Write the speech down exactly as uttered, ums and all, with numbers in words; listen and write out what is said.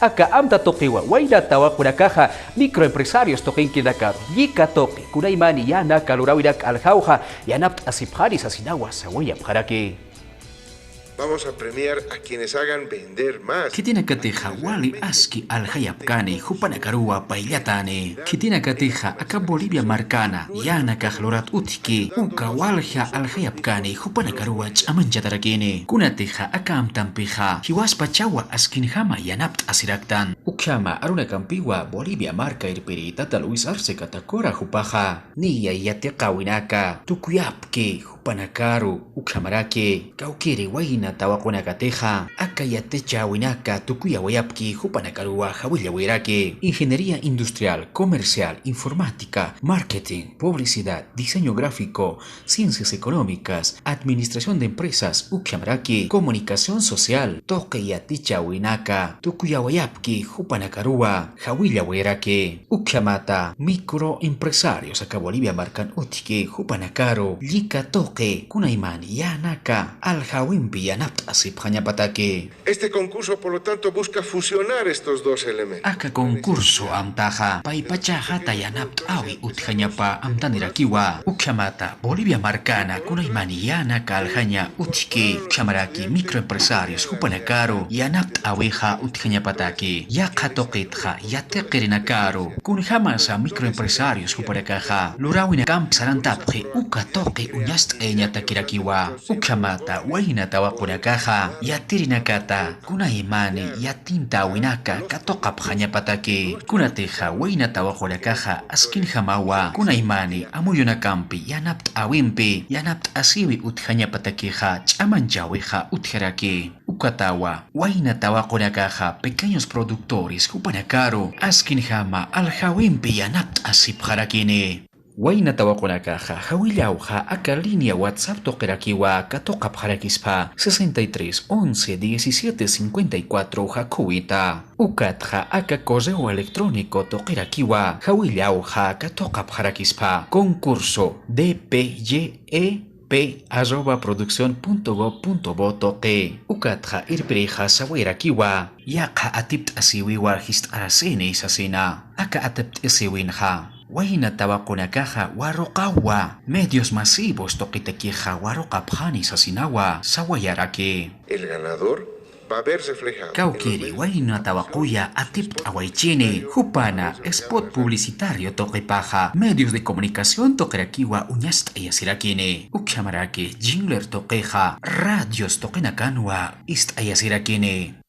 Aka amta tuqiwa wayna tawaqunakaxa microempresarios tuqinkinakaru llika tuqi kunaymani yänaka luräwinak aljawxa yanapt'asipxani sasinawa sawayapxaraki. Vamos a premiar a quienes hagan vender más. Khitinakatixa wali aski aljayapkani jupanakaruwa payllatani. Khitinakatixa aka Bolivia markana yänakax lurat utjki uka walja aljayapkani jupanakaruwa ch'amanchatarakini. Kunatixa aka amtampixa jiwaspachawa askinjama yanapt'asiraktan. Ukhama arunakampiwa Bolivia marka irpiri tata Luis Arce Catacora jupaxa niya yatiqäwinaka tukuyapki jupanakaru ukhamaraki kawkiri wayna tawaqunakatixa aka yatichäwinaka tukuyawayapki jupanakaruwa jawillawiraki. Ingeniería industrial, comercial, informática, marketing, publicidad, diseño gráfico, ciencias económicas, administración de empresas, ukhamaraki comunicación social, tuqi yatichäwinaka tukuyawayapki jupanakaruwa jawillawiraki. Ukhamata microempresarios aka Bolivia markan utjki jupanakaru llika tuqi kunayman yänaka aljawimpi yanapt'asipxañapataki. Este concurso, por lo tanto, busca fusionar estos dos elementos. Aka concurso amtaxa paypachaxata yanapt'äwi utjañapa amtanirakiwa. Ukhamata Bolivia markana kunaymani yänaka aljaña utjki ukhamaraki microempresarios jupanakaru yanapt'äwixa utjañapataki. Yaqha tuqitxa yatiqirinakaru kunjamasa microempresarios jupanakaxa luräwinakamp sarantapxi uka tuqi uñast'ayañatakirakiwa. Ukhamata wayna tawaqunakaxa yatirinakata kunaymani yatintäwinaka katuqapxañapataki. Kunatixa wayna tawaqunakaxa askinjamawa kunaymani amuyunakampi yanapt'äwimpi yanapt'asiwi utjañapatakixa ch'amanchäwixa utjaraki. Ukatawa wayna tawaqunakaxa pequeños productores jupanakaru askinjama aljawimpi yanapt'asipxarakini. Wayna tawaqunakaxa jawillawxa aka línea WhatsApp tuqirakiwa katuqapxarakispa sesenta y tres once diecisiete cincuenta y cuatro jakhuwita. Ukatxa aka correo electrónico tuqirakiwa jawillawxa katuqapxarakispa concurso D P Y E P arroba producción punto gob punto bo tuqi. Ukatxa irpirixa sawayarakiwa yaqha atipt'asiwiwa jist'arasini sasina. Aka atipt'asiwinxa wayna tawaqunakaxa waruqawa medios masivos tuqitakixa waruqapxani sasinawa sawayaraki. El ganador va a ver reflejado en los medios de comunicación social. Kawkiri wayna tawaquya atipt'awaychini jupana spot publicitario tuqipaxa medios de comunicación tuqirakiwa uñast'ayasirakini. Ukhamaraki jingler tuqixa radios tuqinakanwa ist'ayasirakini.